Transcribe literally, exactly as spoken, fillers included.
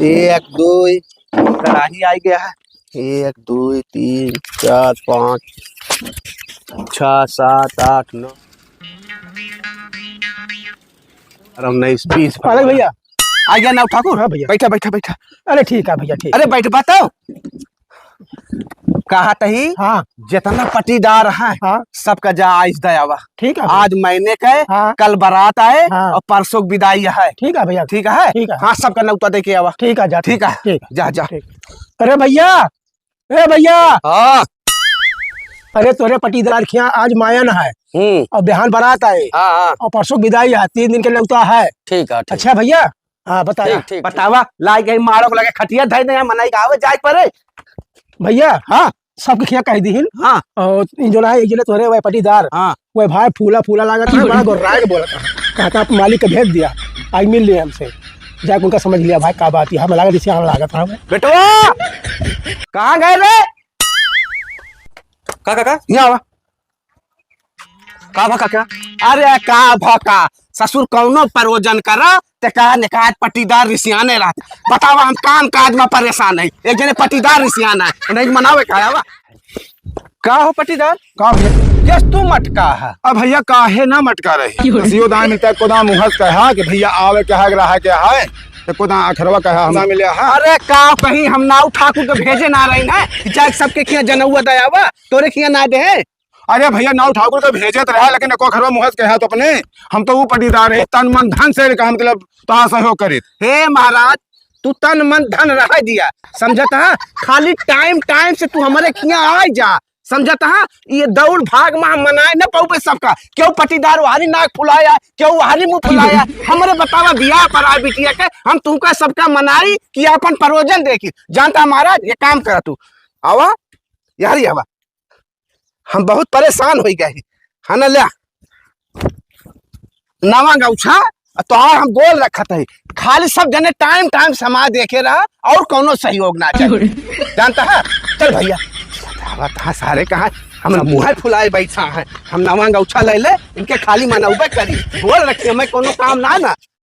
एक, दुई, कड़ाही आइ गया है। एक, दुई, तीन, चार, पाँच, छः, सात, आठ, नौ। अरे, उन्नीस, बीस। अलग भैया। आइ गया नाऊ ठाकुर? हाँ भैया। बैठा, बैठा, बैठा। अरे ठीक है भैया, ठीक। अरे बैठ, बताओ। कहा तही, हाँ। जितना पटीदार है, हाँ। सबका जा आइस दे आवा। ठीक है भैया। आज मैने के, हाँ। कल बारात आए हाँ। और परसों की विदाई है। ठीक है भैया। ठीक है? ठीक है। हाँ, सबका नौता दे के आवा। ठीक है, जा, ठीक है। ठीक है। जा, जा। ठीक। अरे भैया, ए भैया। हाँ। अरे तोरे पटीदार खिया आज मायन है। हम्म। और बिहान बारात आए। हाँ, हाँ। और परसों विदाई है, तीन दिन के नौता है। ठीक है, ठीक। अच्छा भैया, हाँ, बता ठीक, रहा। ठीक, ठीक। बतावा, लाई गई मारो को लगे खटिया धई दे, यहाँ मनई का आवे जाए परे। भैया, हाँ। सबके खिया कह दीहिन। हाँ। और इन जो ना है, एक जने तोरे वह पटीदार, हाँ। वह भाई फूला फूला लागत है, बड़ा गोर्राए के बोलत है। कहता आप मालिक के भेज दिया, आज मिल लिया हमसे। जाके उनका समझ लिया भाई का बात है, हम लागत इसे हम लागत है। बेटवा, कहाँ गए रे? का, का, का? यहाँ आवा। का भा काका? अरे का भा का? ससुर कौनो परोजन करा, ते कहा निकात पटीदार रिसियाने रहत। बतावा हम काम काज में परेशान है। एक जने पटीदार रिसियाना है। नहीं मनावे का आवा। का हो पटीदार? का भैया? यस तू मटका है। अब भैया काहे ना मटका रही? क्यों? रसियो दान मिलता है, कोदा मुहस कहा कि भैया आवे के है, रहा के है। तो कोदा अखरवा कहा हम ना मिले है। अरे का कहीं हम नाऊ ठाकुर के भेजे ना रही ना। जाके सबके किया जनौआ दयावा, तोरे किया ना दे। अरे भैया, नाऊ ठाकुर तो भेजत रहा, लेकिन एको घरवा मुहस के है तो अपने, हम तो ऊ पटीदार है, तन मन धन से का मतलब तो सहयोग करित। हे महाराज, तू तन मन धन रह दिया, समझत है? खाली टाइम टाइम से तू हमरे खिया आ जा, समझत है? ये दौड़ भाग में हम मनाए न पाऊबे सबका, क्यों पटीदार वहारी नाक फुलाया, क्यों वहारी मुंह फुलाया। हमरे बतावा बियाह पर आए बिटिया के, हम तुमका सबका मनाई कि अपन परोजन देखी। जानता महाराज, ये काम करा तू, आवा यार, ये आवा। हम बहुत परेशान होइ गए ही। हाँ ना, ल्या। नवा गौछा, तोहार हम गोल रखत है। खाली सब जने टाइम टाइम समाज देखे रहा और कौनो सहयोग ना चाहिए। जानता है? चल भैया। बतावत है सारे कहाँ हम मुँह फुलाए बैठा है। हम नवा गौछा ले ले, इनके खाली मनौबे करी। गोल रखिए, मैं कौनो काम ना ना।